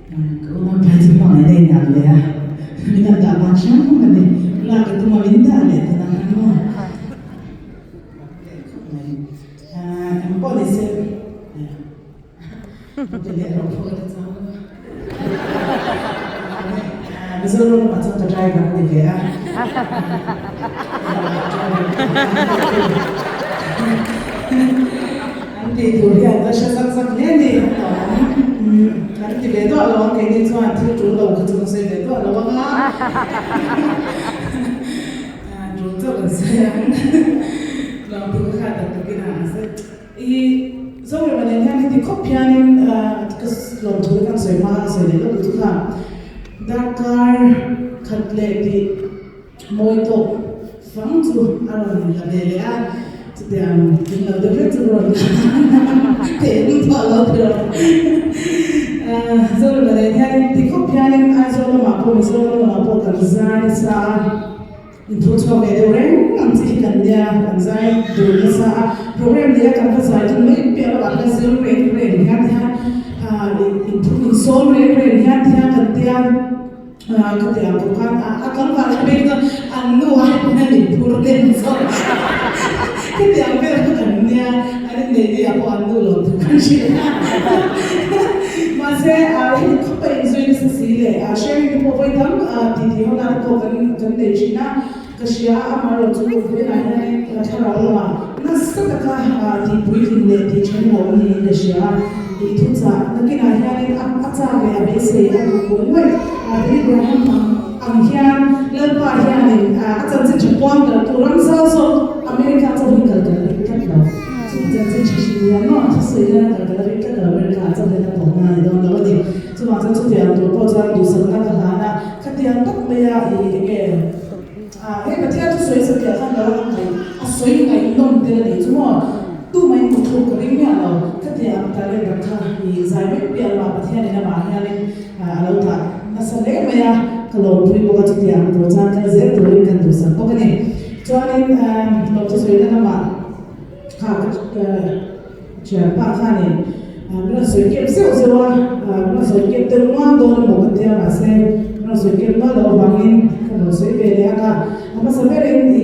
Ka unau phai chu hmangaih na in an ve a, min han dah vang hrang a ni. Lak ka tum a min dah leh ta nang ang maw? Leh khawp mai. Eng pawh ni se ka leh rawh pawh ka ti chang lo a. Mizoram lamah chuan ka driver a ni ve a. An tih tur hian ka hre zak zak hle a ni. Kan ti ve duah lo ang keini chuan thil tul lo kha chu kan sawi ve duah lo ang a. Tul chauh kan sawi ang. Lawmtu ka kha tak takin a se. I Zorema nen hian heti khawp hianin ka lawmthu te kan sawi hma a sawi leh lawk lutuk kha. Darkar khat leh tih mawi tawk fang chu a rawn la ve leh a, chutiang tling lo deuh hlek chu ka rawn la thei ang tawh lo tiraw. Zorema nen hianin ti khawp hianin Aizawl lamah pawh Mizoram lamah pawh kan zai nasa a. Inthu chhuak ve deuh reng ang chi hi kan nia, kan zai dun nasa a, program neia kan va zai dun mai piah lamah khan zir reng reng hian hian inthu insawm reng reng hian hian kan tia ka ti ang kawp khan a tlangval a phei chuan an nu a hian inphur den zawk khitiang vel kha kan nia, an inneih ni ah pawh an nu lo thu kan hria mahse heti khawp a inzui nasa si leh sharing te pawh vawi tam titi ho na te pawh kan Kan nei thin a, ka hria a, amaherawh chu vawiinah hianin thlarau lamah nasa taka tihpuitlin leh tih then lo a niin ka hria a, i thuchah nakinah hianin a chak leh a beisei a duh buai nuaih a, Billy Graham ang hian Lalpa hianin a chanchin tha puang darh tur ram zau zawk America chauh hi kal kal a ring tlat lo, chu chanchin tha hrim hian maw thusawi hian a kal kal a ring tlat lo America ah chauh hian a tawhna a ni dawn lo a ni, chuvang chuan chutiang tur pawh chuan duhsakna ka hlan a. Khatiang tak mai a i enge ah hei Pathian chu sawi satliah khan lo a ngaih a sawi ngaihnawm tel a nih chu maw tumah in muthluk ka ring miah lo khatiang ang talent ang kha i zai mek piah lamah Pathian in amah hianin a lo dah nasa hle mai a ka lawmpui bawk a chutiang tur chuan kal zel turin kan duhsak bawk a ni chuanin lawmthu sawina lamah kha ka Thianpa khanin min rawn sawi kep zeuh zeuh a, min rawn sawi kep deuh nual dawn emaw ka tia mahse min rawn sawi kep nual loh avangin ka rawn sawi ve leh ang a. A hmasa berin i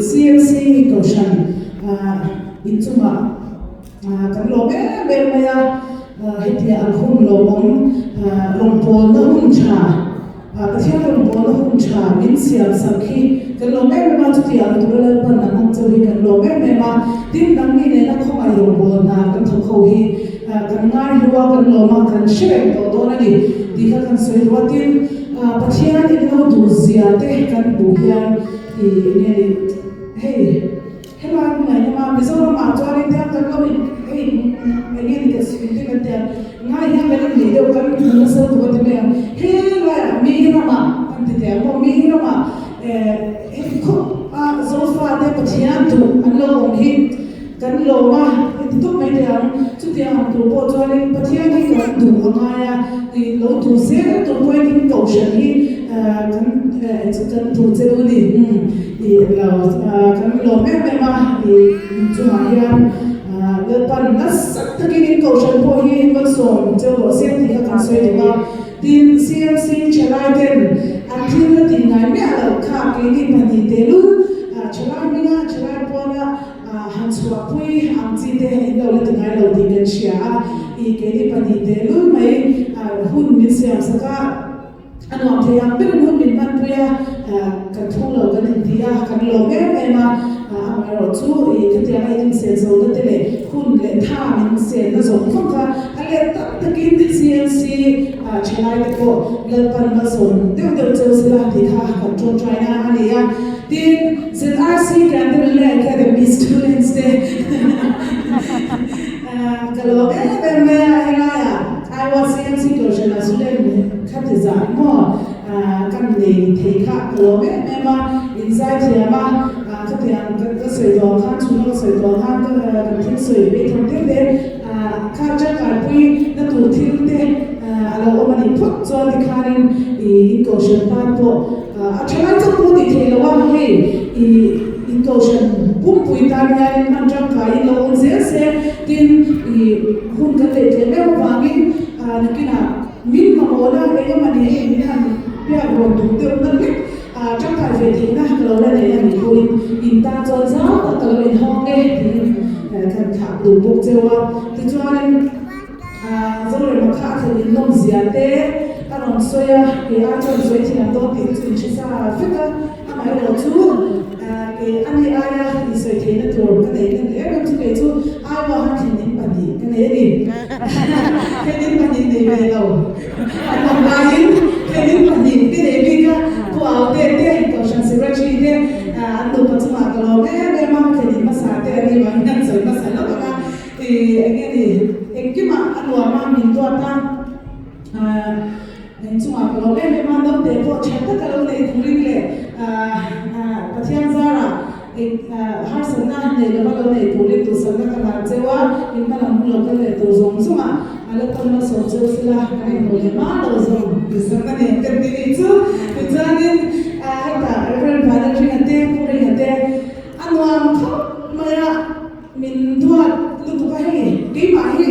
CMC Kohhran inchungah kan lawm em em mai a, hetia an hun lawmawm rawngbawlna hun tha, Pathian rawngbawlna hun tha min siam sak hi kan lawm em em a, chutiang tura Lalpan a hmang chauh hi kan lawm em em a. Tin, nangni nena khawngaih rawngbâwl hna kan thawk ho hi kan ngai hlu a, kan lawm a, kan hre reng tawh dawn a ni tih kha kan sawi duh a. Tin, Pathian in lo duh zia te kan hmuh hian i eng nge ni hei, Helai hmunah hian a Mizoramah chuanin hian kan lo in hei eng nge ni ka chhim te kan tia ngai hian kan inneih deuh kan hmu nasa lutuk a ti mai ang helaiah mi ramah kan ti teh ang maw mi ramah eh heti khawp a Zofa te Pathian duh an lo awm hi kan lawm a heti tawp mai teh ang chutiang ang tur pawh chuanin Pathian hi kan duh a ngai a tih lo duh zel tur pawhin in kohhran hi kan kan duh che duh a ni. Ih lo kan lawm em em a, ih inchungah hian Lalpan nasa takin in kohhran pawh hi malsawm cheu rawh se tih kha kan sawi duh a. Tin, CMC thalai ten an thil la tih ngai miah loh kha keini pahnih tehlul thalai hminga thalai puala han chhuahpui ang chi te in lo la ti ngai lo tih kan hria a. Ih keini pahnih tehlul mai hun min siamsak a. A nuam thei ang berin hun min hmanpui a, kan thu lo kan inti a, kan lawm em em a, amaherawh chu ih khatianga in insen zona te leh hun leh tha min senna zawng zawng kha a let tak takin CMC thalai te pawh Lalpan malsawm deuh deuh cheu sela tih kha kan tawngtaina a ni a. Tin, ZRC Canterbury Academy students te ka lawm em em mai a, helaiah Iowa CMC Kohhran a student kha ti zah maw kan nei thei kha ka lawm em em a, in zai thiam a, khatiang ka sawi tawh ang khan chhunga ka sawi tawh ang khan kan thil sawi vei tham deuh te kha tangkaipui na tur thil te a lo awm a nih phawt chuan tikhanin in Kohhran tan pawh a tha lai chauh pawh tih theih loh a, hei in Kohhran pumpui tan hianin hman tangkaiin lo awm zel se tin hun kan leh tlem em avangin nakinah. Min mamawhna eng emaw ni hei min han biak rawn duh deuh na lek tangkai ve theihna ka lo la nei a nih pawhin in tan chuan zau tak ka lo inhawng e tiin kan thlah duh bawk cheu a. Tichuanin Zorema kha a thlen in nawm zia te a rawn sawi a, kei ai chuan sawi thiam dawn tih te chu in hre sa vek a, amaherawh chu kei ani aia insawi theihna tur ka neih na em em chu kei chu Aiwa han thlen in pahnih ka nei a ni. Thlen in pahnih nei ve lo an awm laiin thlen in pahnih ka nei bik a, Pu Aute te, Kohhran Secretary te an nupa chungah ka lawm em em a, thlen in hmasa te an nih vangin an sawi hmasa lawk ang a, ih eng nge ni engkimah a nuam a, min duat a, inchungah ka lawm em em a, naute pawh tha taka lo nei turin leh Pathian zarah Eng harsatna nei lova lo nei turin duhsakna ka hlan cheu a, in hmalam hun lo kal leh tur zawng zawng a, a la tawn lo sawm cheu sila kan inhmuh leh hma lo zawng duhsakna nen kan ti nih chu. Tichuanin hetah Reverend Vanlalringa te, Pu Ringa te a nuam khawp mai a, min duat lutuk a hei keimah hi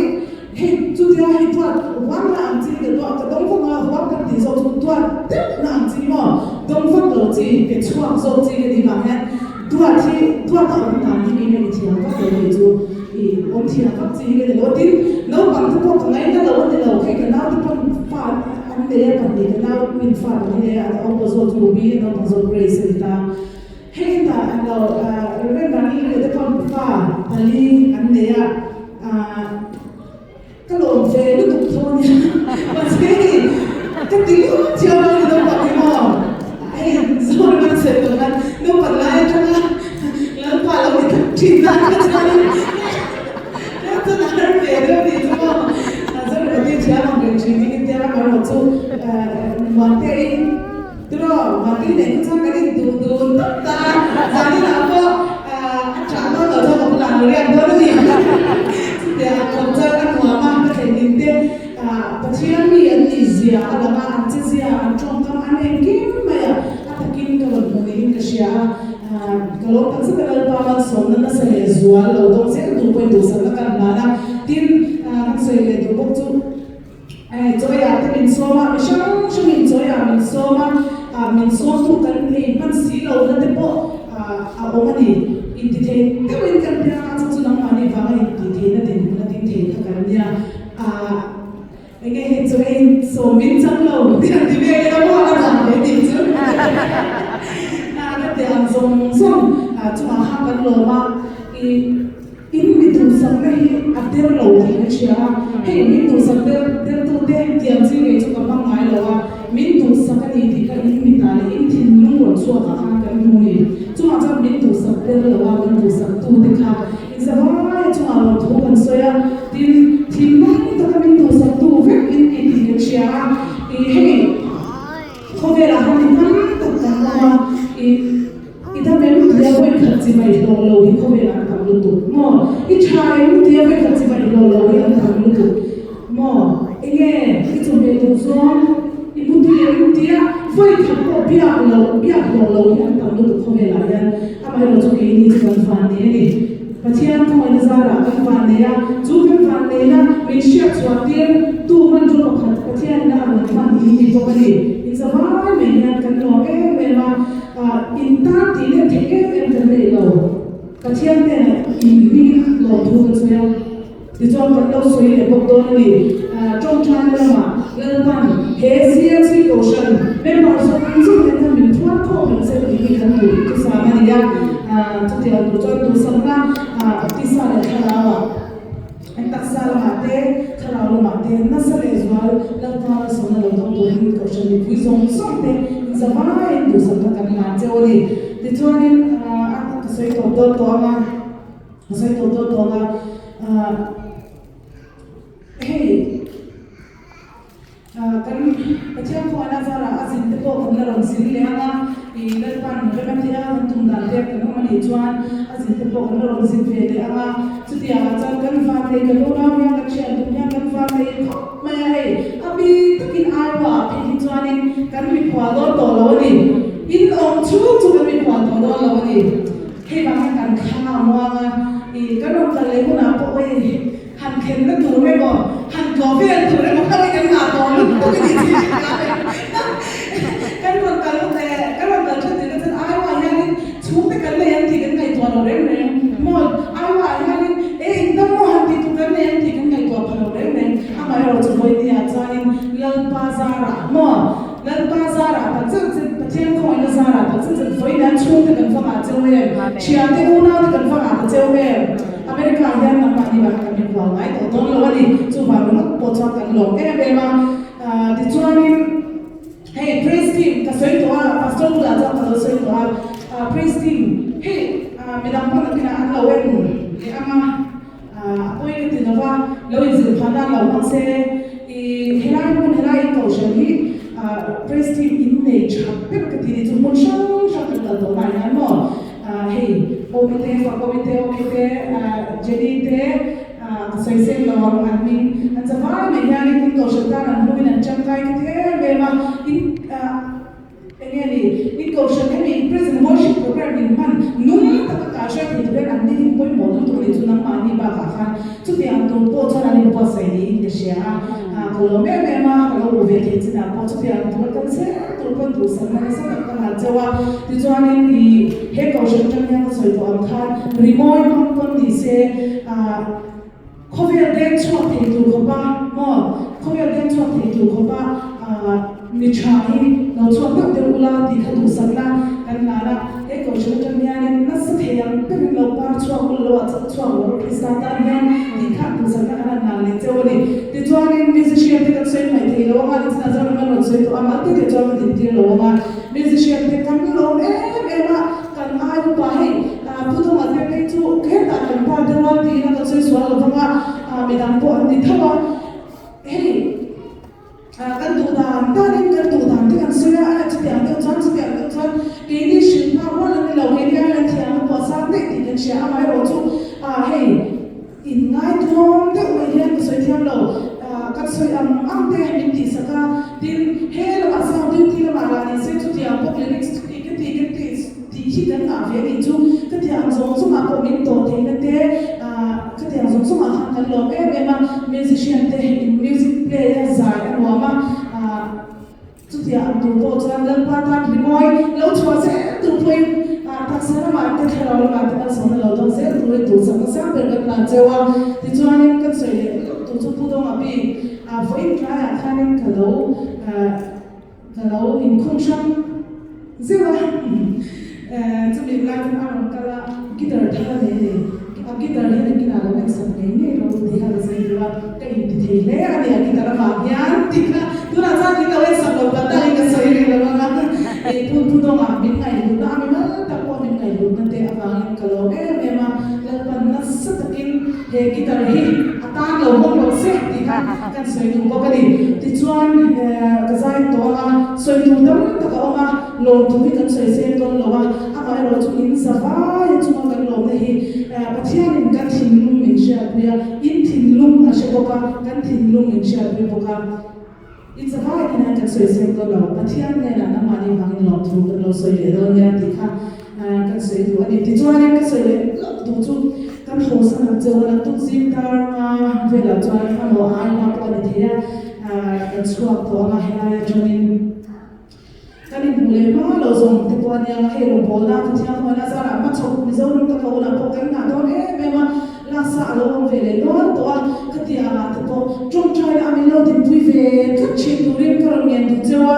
hei chutia hei duat huam na ang chi ka duat ka dawng vak a, huam kan tih zawk chu duat deuh na ang chi maw dawng vak lo chi pe chhuak zawk chi ka nih vang hian duat hi duat a awm dan hi keimah i thiam vak lo kei chu i awm thiam vak chi hi ka ni lo tin naupang te pawh ka ngaina lo a ni lo hei ka nau te pawn fa an nei a pahnih ka nau min fa pahnih nei a a awm pawh zawk chu Ruby a naupang zawk Grace a ni ta. Hei hetah an lo Reverend Rani leh te pawn fa pali an nei a, ka lawm ve lutuk tho a nia, mahse hei ka ti ngawt thiam a ni naupang hi maw, hei Zoram an sawi tawh khan naupang lai atanga Lalpa lo ni tak thin nan kha chuanin ka chuan a har ve deuh a nih chu maw, Zoram a ti thiam ang reng thin hi ka tia amaherawh chu Muantei Tiraw, Mahni nei khaw chuan kan induh dun tawp ta a, zaninah pawh a ṭah dawn loh chuan ka bulah an riak dawn a ni. Chutia kawm chuan a nuam a, ka thlen in te Pathian mi an nih zia a lang a, an che zia, an ṭawngkam an engkim mai a, a takin ka rawn hmu niin ka hria a, ka lo tak zet a Lalpa malsawmna nasa leh zual lo dawng zel duh pawhin duhsakna ka hlan a, tin kan sawi leh duh bawk chu. Chawiah te min sawm a, mi hrang hrangin chawiah min sawm a, min sawmtu kan ei hman si lohna te pawh a awm a ni. Intithei deuhin kan piang a, chu chu nangmahni vanga intihtheihna dinhmun a ding thei kha kan nia. Eng nge hei chaw ei sawm min chang lo tih an ti vel ila maw a dan ve tih chu ka ti ang zawng zawng chungah khan kan lawm a. In mi duhsakna hi a der lo tih ka hria a, hei min duhsak der dertute tiang chi ngei chu ka hmang ngai lo a, min duhsak a ni tih kha in mitah leh in thinlung rawn chhuakah khan kan hmu ni. Chungah chuan min duhsak der lo a, min duhsaktute kha in zavai chungah rawn thu kan sawi a, tin, thinlung taka min duhsaktu vek in ni tih kan hria a, ih hei khawvelah khan mi tam tak kan awm a, ih. I dam em tia vawikhat chi mai hlawh lo hi khawvel an tam lutuk maw? I tha em tia vawikhat chi mai hlawh lo hi an tam lutuk maw? Enge i chawhmeh duh zawng i mu tui em tia vawikhat pawh biak loh biak hlawh lo hi an tam lutuk khawvelah hian amaherawh chu keini chu kan van nei a ni. Pathian khawngaihna zarah kan van nei a, chu kan van neina min hriat chhuah tir tu hmanraw pakhat Pathianina a rawn hman hi ni bawk a ni. Inzavai mai hian kan lawm em em a. In tan tih leh theih em em kan nei lo. Pathian hnenah in hmingin lawmthu kan sawi a, tichuan kan lo sawi leh bawk dawn a ni. Tawngtaina lamah Lalpan he CMC Kohhran member zawng zawng te khan min thuar khawm reng se tih hi kan duh thusam a ni a. Chutiang tur chuan duhsakna tisa leh thlarauah. An taksa lamah te, thlarau lamah te nasa leh zual Lalpa malsawmna lo dawng turin Kohhran mipui zawng zawng te inzavaiin duhsakna kan hlan cheu a ni. Tichuanin a ka sawi tawp dawn tawh ang a, ka sawi tawp dawn tawh ang a, hei. Kan Pathian khuaina zarah a zin te pawh kan la rawn zin leh ang a, i Lalpan rem a tia kan tum dan te kan awm a nih chuan a zin te pawh kan la rawn zin ve leh ang a. Chutiangah chuan kan vannei kan unau hian kan thian tum hian kan vannei khawp mai a hei, a bik takin Iowa ah phei hi chuanin kan mikhual dawn tawh lo a ni. In awm chhung chu kan mikhual tawh dawn lo a ni. Hei vang hian kan thlang a muang a, i kan rawn kal leh hunah pawh hei, Han khenna tur emaw, han tlawh vel tur emaw kha kan ngah tawh lutuk. tak i nih chi Kan rawn kal kan rawn kal than tihna chuan Iowa hianin chhungte kan nei ang tih kan ngaihtuah lo reng reng maw? Iowa hianin e in dam maw han tih tur kan nei ang tih kan ngaihtuah pha lo reng reng. Amaherawhchu vawinia chuanin Lalpa zarah maw? Lalpa zarah tak zet zet, Pathian khawngaihna zarah tak zet zet vawiin hian chhungte kan va ngah cheu em? Thiante unaute kan va ngah ta cheu em? America ah hian nangmahni bakah kan inhual ngai tawh dawn lo a ni. Chuvang ringawt pawh chuan kan lawm em em a. Tichuanin hei praise team ka sawi tawh a, pastor bulah chuan ka lo sawi tawh a, praise team hei midang pawn nakinah an lo en leh ang a. A pawi ka ti lova, lo inzir phah nan lo hmang se, i helai hmun helai in kohhran hi praise team in nei tha ber ka ti ni chu hmun hrang hrang kan kal tawh hnaih hian maw hei Awmi te Fakawmi te Awmi te Jenny te ka sawi seng lo ang an hming an za vai mai hianin in kohhran tan an hmuin an tangkai ka ti em em a in Enge ni? In kohhran hemi Prison Worship Program in hman nung taka kai hruai thei turin an ni in pawimawh lutuk a nih chu nangmahni bakah khan chutiang tur pawh chuan an inbuatsaih niin ka hria a, ka lawm em em a, ka lo hmu ve thei chinah pawh chutiang tura kal zel tur pawn duhsakna nasa tak ka ngal cheu a, tichuanin i he kohhran atang hian ka sawi tawh ang khan rimawi hmang pawn ni se ah Khawvel deng chhuak thei tur khawpa maw? Khawvel deng chhuak thei tur khawpa mi tha hi lo chhuak deuh deuh ula tih kha duhsakna kan hlan a. He kohhran atang hianin nasa thei ang berin lo par chhuak ula, lo ah chhuak lo Krista tan hian tih kha duhsakna kan han hlan leh cheu a ni. Tichuanin musician te kan sawi hmaih thei lo anga, nichinah chuan kan rawn sawi tawh a, mahni te chuan ka dintir lo anga, musician te kan lawm em em a, kan ai upa hei Pu Dawngah te phei chu hetah kan pa deuh a tiin a kan sawi sual lo vang a, midang pawh an ti tho a, hei kan duh dan danin kan duh dan te kan sawi a, a chutiang deuh chuan chutiang deuh chuan keini hrilh phak rual an ni lo, keini aiin an thiamna pawh a sang daih tih kan hria, amaherawhchu hei Inngaithawm deuh mai hian ka sawi thiam lo, ka sawi ang ang te min tihsak a, tin he lamah sound duty lamah lah ni se chutiang bawk lyrics chu tih ka tih ka tih tih hi kan ngah ve a nih chu, ka tiang zawng zawngah pawh min tawh theihna te ka tiang zawng zawngah khan kan lawm em em a, musician te in music play a zai a nuam a. Chutiang ang tur pawh chuan Lalpa tan rimawi lo chhuah zel tur pawhin taksa lamah te thlarau lamah te malsawmna lo dawng zel turin duhsakna sang ber kan hlan cheu a. Tichuanin kan sawi leh lawk tur chu Pu Dawnga bik vawiin tlaiah khanin ka lo ka lo inkhung hrang zeuh a. Chumi lai chuan a rawn kal a, guitar thar a nei a ni. A guitar hi nakinah lo ensak ngei ngei rawh u tih kha ka sawi duh a, ka inti thei hle a ni a guitar avang hian tih kha tunah chuan min lo ensak lo palh dakin ka sawi rih lo ang a, ei phun thu dawngah min ngaihhlutna a mimal tak pawh min ngaihhlutna te avangin ka lawm em em a, Lalpan nasa takin he guitar hi a tan lo hawng rawh se tih kha kan sawi duh bawk a ni. Tichuan ka zai tawh ang a, sawi tur tam tak a awm a. Lawmthu hi kan sawi seng dawn lo a, amaherawh chu in za vaia chunga kan lawmna hi Pathianin kan thinlung min hriatpui a, in thinlung a hre bawk a, kan thinlung min hriatpui bawk a. In za vaia hian kan sawi seng dawn lo, Pathian hnenah nangmahni vangin lawmthu kan lo sawi leh dawn nia tih kha kan sawi duh a ni. Tichuanin ka sawi leh lawk duh chu kan hawsan ang cheu a, naktuk zing dar nga velah chuan a maw a aima pawh a ni thei a, kan chhuak tawh ang a helai atangin. Kan inhmuh leh hma lo zawng te pawh a nia, hei rawngbawlna Pathian khawngaihna zarah hmachhawp Mizoram taka hunah pawh kan nghah dawn em em a, laksa a lo awm ve leh nual tawh a, khatiang ah te pawh tawngtaina a min lo dinpui ve tlat thin turin ka rawn ngen duh cheu a,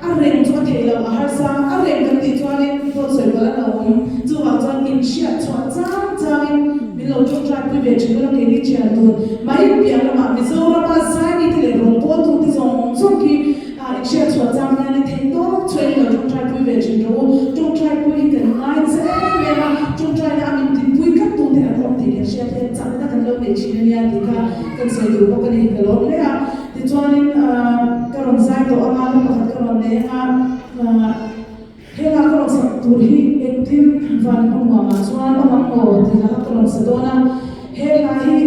a reng chu a theih loh a harsa, a reng kan tih chuanin dawt sawi palh an lo awm, chuvang chuan inhriat chhuah chang changin min lo tawngtaipui ve thin ula keini thian dun mai piah lamah Mizorama zaimite leh rawngbawltute zawng zawng khi A inhriat chhuah chang hian i theih tawk chhuahin lo tawngtaipui ve thin rawh u. Tawngtaipui hi kan ngai nasa em em a, tawngtaina a min dinpui tlat tu te an awm tih kan hriat hian chakna kan lo nei thin a nia tih kha kan sawi duh bawk a ni. Ka lawm hle a, tichuanin ka rawn zai tawh anga hla pakhat ka rawn nei anga hela ka rawn sak tur hi engtin van hmawngah chuan awm ang maw tih hla ka rawn sa dawn a, he hla hi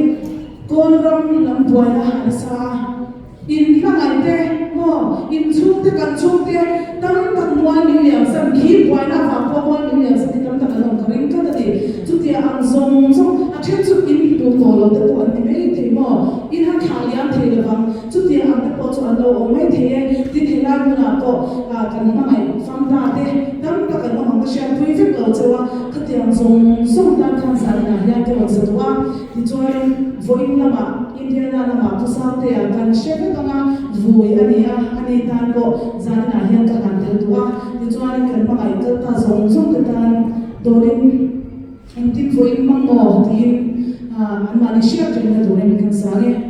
Kawlram lam buaina a nasa a. In hmangaih te maw, in chhungte kan chhungte tam tak mual min liam san khi buaina avang pawh mual min liam san hi tam tak an awm ka ring tlat a ni. Chutia ang zawng zawng a then chu in hmu tawh lo te pawh an ni mai thei maw, in han thlah liam thei lovang, chutia ang te pawh chu an lo awm mai thei e. pawh kan hmangaih fam ta te tam tak an awm ang ka hriatpui vek lo cheu a, khatiang zawng zawng tan khan zaninah hian ka rawn sa duh a, tichuanin vawiin lamah Indiana lamah Thusangtea kan hre vek ang a, vui a ni a, ani tan pawh zaninah hian ka han tel duh a, tichuanin kan hmangaih kal ta zawng zawng te tan dawrin engtin vawiin hmang maw tiin anmahni hriat rengna turin kan sang e.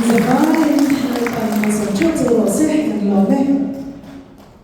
Zavai.